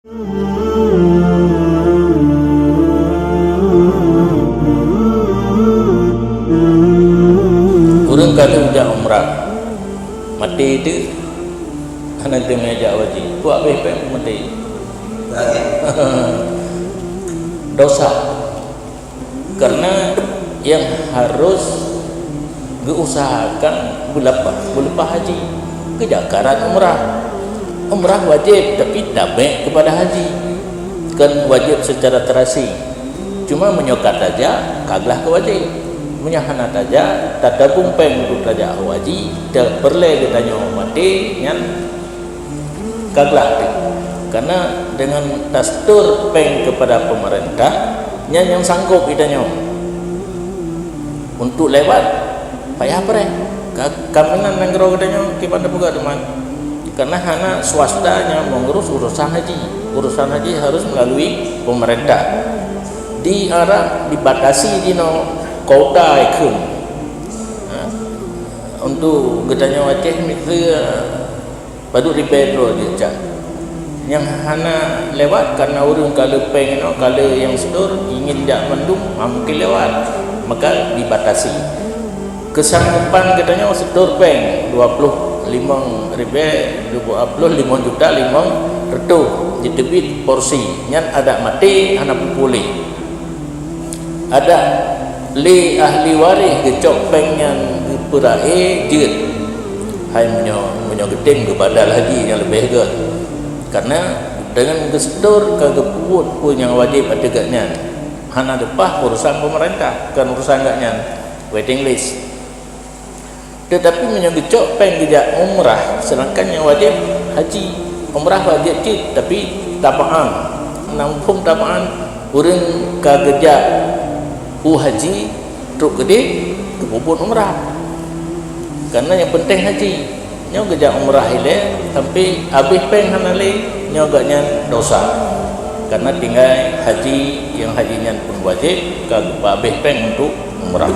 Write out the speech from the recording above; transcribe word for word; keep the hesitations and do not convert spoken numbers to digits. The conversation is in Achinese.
Ureuëng ka lheueh jak umrah, maté teuh, hana teumé jak haji. Peue abéh péng maté? Dosa. Karena nyang harus geuusahakan beuleupah, beuleupah haji, geujak karat umrah. Umrah wajéb, tapi tabek keupada haji. Kon wajéb seucara terasi. Cuma meunyoe ka tajak, ka glah keu wajéb. Meunyoe hana tajak, tatabong péng untuk tajak haji, tapeureulée geutanyoe maté, nyan ka glah teuh. Karena dengan tastor péng keupada peumeurintah, nyan nyang sanggob geutanyoe. Untuk lewat, payah preh. Ka-, kaminan nanggroe geutanyoe kiban tapeugah teuma. Karena hana swasta nyang meungurus urusan haji. Urusan haji harus melalui pemerintah. Di Arab dibatasi jinoe kuota ikheun. Ha. Untuk geutanyoe Aceh, miseue, padub ribée droe jeuet jak. Nyang hana lewat karena ureuëng ka le péng inoe, ka le nyang seudor, ingin jak mandum, ha, mungkin lewat. Maka dibatasi. Keusanggopan geutanyoe seudor péng dua ploh limong ribée, dua ploh limong juta limong reutôh jiteubiet porsi. Nyan adak maté hana peupuléh. Adak lé ahli waréh geucok péng nyan geupeurae jeuet. Hai meunyoe, meunyoe geutem geubadal haji nyang leubeh gét. Karena deungon geuseudor ka geupeubuet peue nyang wajéb ateueh gobnyan. Hana leupah urusan pemerintah, kon urusan gobnyan. Waiting list. Teutapi meunyoe geucok péng geujak umrah, seudangkan nyang wajéb haji, umrah wajéb cit, tapi tabaan. Nyang muphom tabaan, ureuëng ka geujak u haji, trok keudeh, geupeubuet umrah. Karena nyang penting haji. Nyoe geujak umrah ilée, tapi abéh péng hana lé, nyoe gobnyan dosa. Karena tinggai haji, nyang haji nyan pun wajéb, ka geupeuabéh péng untuk umrah.